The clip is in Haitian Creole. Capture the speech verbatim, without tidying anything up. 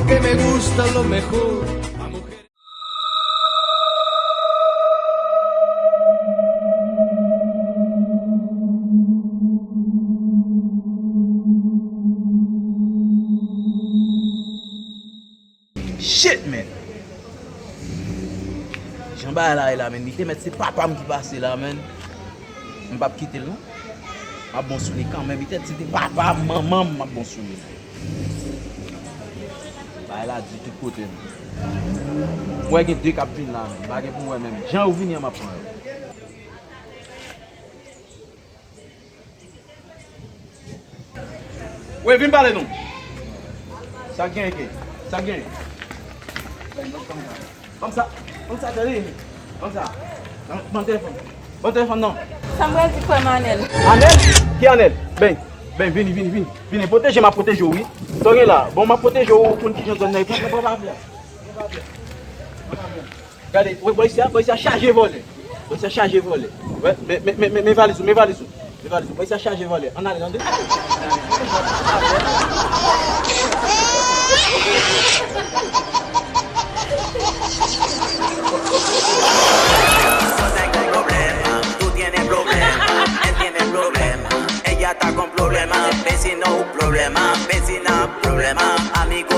Que me gusta lo mejor. A mujer. Shit, man. Jan bagay la ye la, man. Li te mèt se papa m ki pase la, man. M p ap kite l, non. M ap bon sou li kanmenm. Li te, se te papa m, manman m, m ap bon sou li. Bagay la di tout kote, man. M wè gen de k ap vin la, man. M pa gen pou m wè menm. Jan yo vini an, m ap pran yo. Wi, vin pale non. Sa k genyen, ke? Sa k genyen? Ban m sa, ban m sa, tande. Ban m sa. Ban, ban telefòn. Ban telefòn non. Sa m pral di frè m Anèl. Anèl? Ki Anèl? Ben, ben, vini, vini, vini. Vini, pwoteje, m ap pwoteje w, wi. Sa w gen la? Bon, m ap pwoteje w, ou konn kijan zòn nan ye. Pran, pran, pran papye a. Pran papye a. Gade, wè, bò isi a, bò isi a chaje vòlè. Bò isi a chaje vòlè. Wè, men, men, men, men, men valiz ou, men valiz ou. Men valiz ou. Bò isi a chaje vòlè. Ann ale, tande. Tú tienes problema, él tiene problema, ella está con problema, vecino problema, vecina problema, amigo